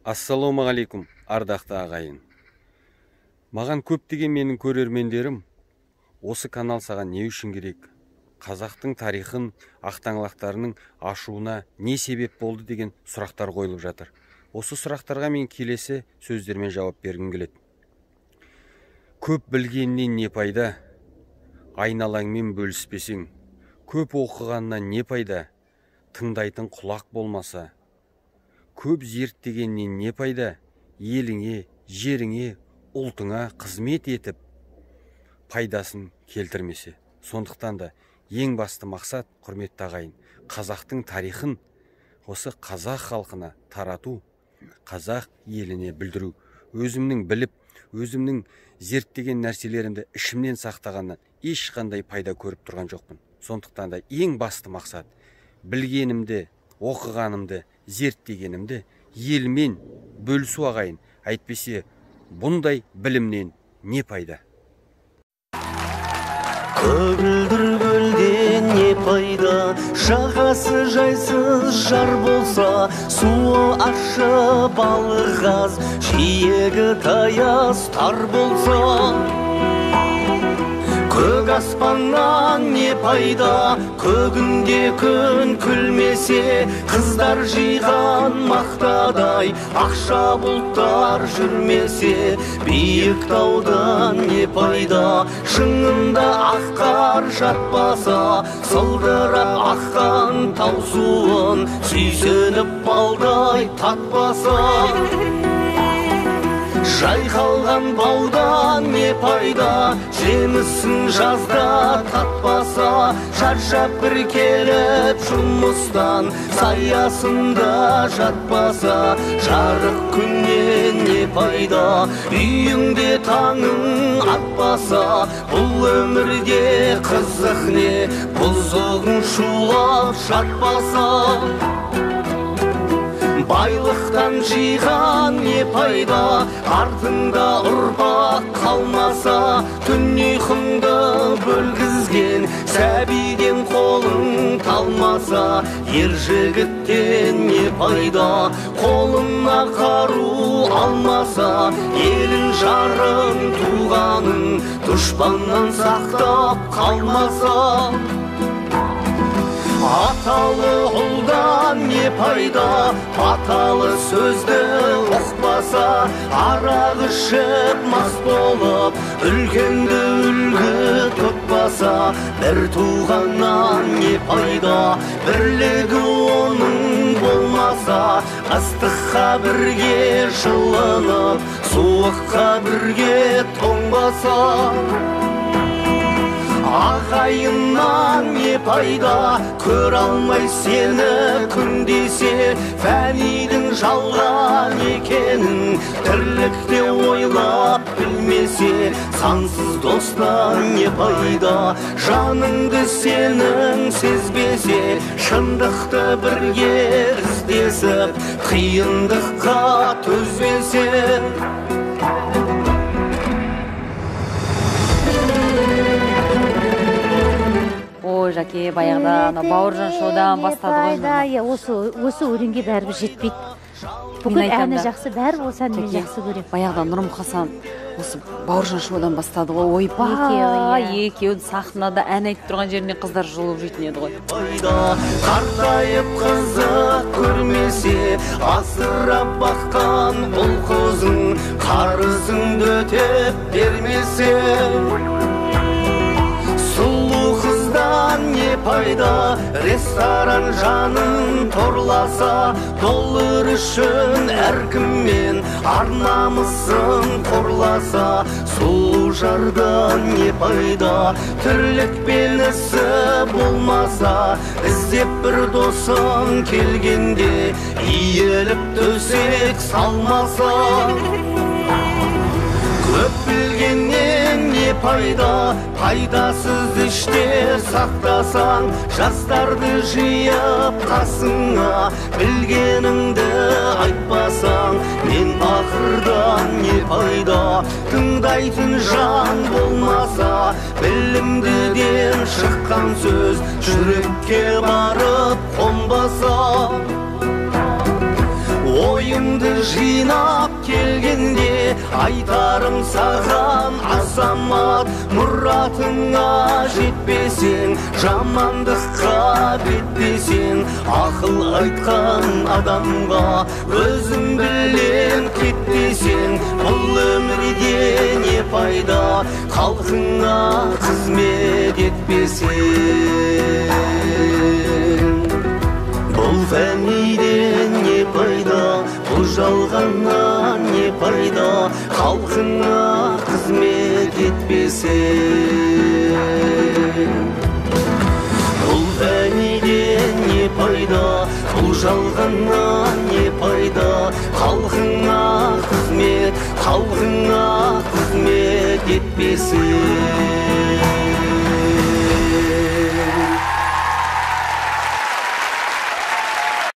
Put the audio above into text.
Ассалаумағалейкум, ардақты ағайын. Маған көптеген менің көрермендерім, осы канал саған не үшін керек? Қазақтың тарихын, ақтаңлақтарының ашуына не себеп болды деген сұрақтар қойылып жатыр. Осы сұрақтарға мен келесі сөздермен жауап бергім келеді. Көп білгеннен не пайда, айналаңмен бөліспесең, көп оқығаннан не пайда, тыңдайтын құлақ болмаса, көп зерттегеннен не пайда, еліңе, жеріңе, ұлтыңа қызмет етіп, пайдасын келтірмесе. Сондықтан да ең басты мақсат, құрметті ағайын, қазақтың тарихын осы қазақ халқына тарату, қазақ еліне білдіру. Өзімнің біліп, өзімнің зерттеген нәрселерімді ішімнен сақтағаннан ешқандай пайда көріп тұрған жоқпын. Сондықтан да ең басты мақсат, білгенімді, оқығанымды, зерттегенімді елмен бөлісу ағайын. Әйтпесе бұндай білімнен не пайда? Көгілдір көлден не пайда, жағасы жайсыз жар болса, суы ащы балық аз, жиегі таяз тар болса. Көк аспаннан не пайда, көгінде күн күлмесе, қыздар жиған мақтадай, ақша бұлттар жүрмесе, биік таудан не пайда, шыңында ақ қар жатпаса, сылдырап аққан тау суын, сүйсініп балдай татпаса. Жайқалған баудан не пайда, жемісін жазда татпаса, шаршап бір келіп жұмыстан, саясында жатпаса, жарық күннен не пайда, үйіңде таңың атпаса, бұл өмірде қызық не, бұзығың шулап жатпаса. Байлықтан жиған не пайда, артыңда ұрпақ қалмаса, түн ұйқыңды бөлгізген, сәбиден қолың талмаса, ер жігіттен не пайда, қолына қару алмаса, елін жарын туғанын дұшпаннан сақтап қалмаса. Аталы ұлдан не пайда, аталы сөзді ұқпаса, арақ ішіп мас болып, үлкенді үлгі тұтпаса, бір туғаннан не пайда, бірлігі оның болмаса, ыстыққа бірге жылынып, суыққа бірге тоңбаса. Ағайыннан не пайда, көр алмай сені күндесе, фәнидің жалған екенін тірлікте ойлап білмесе, сансыз достан не пайда, жаныңды сенің сезбесе, шындықты бірге іздесіп, қиындыққа төзбесе. Ой, Жәке, баяғыда ана Бауыржан шоудан бастады ғой. Иә, осы өлеңге бәрібір жетпейді. Бүкіл әні жақсы, бәрі осы әнді мен жақсы көремін. Баяғыда Нұрмұхасан осы Бауыржан шоудан бастады ғой. Ойбай, екеуін сахнада ән айтып тұрған жерінен қыздар жұлып жейтін еді ғой. Қартайып қызық көрмесе, асырап баққан ұл қызың, қарызыңды өтеп бермесе. Сұлу қыздан не пайда, ресторан жанын торласа, доллар үшін әркіммен ар намысын қорласа, сұлу жардан не пайда, тірлікпен ісі болмаса, іздеп бір досың келгенде, иіліп төсек салмаса. Көп білгеннен не пайда, пайдасыз іште сақтасаң, жастарды жиып қасыңа, білгеніңді айтпасаң, мен пақырдан не пайда, тыңдайтын жан болмаса, білімдіден шыққан сөз жүрекке барып қонбаса. Ой Ойымды жинап келгенде айтарым саған азамат, мұратыңа жетпесең, жамандыққа беттесең, ақыл айтқан адамға өзің білен кетпесең, бұл өмірде не пайда, халқыңа қызмет етпесең. Бұл фәниден не пайда, бұл жалғаннан не пайда, халқыңа қызмет етпесең. Бұл фәниден не пайда, бұл жалғаннан не пайда, халқыңа қызмет, халқыңа қызмет етпесең.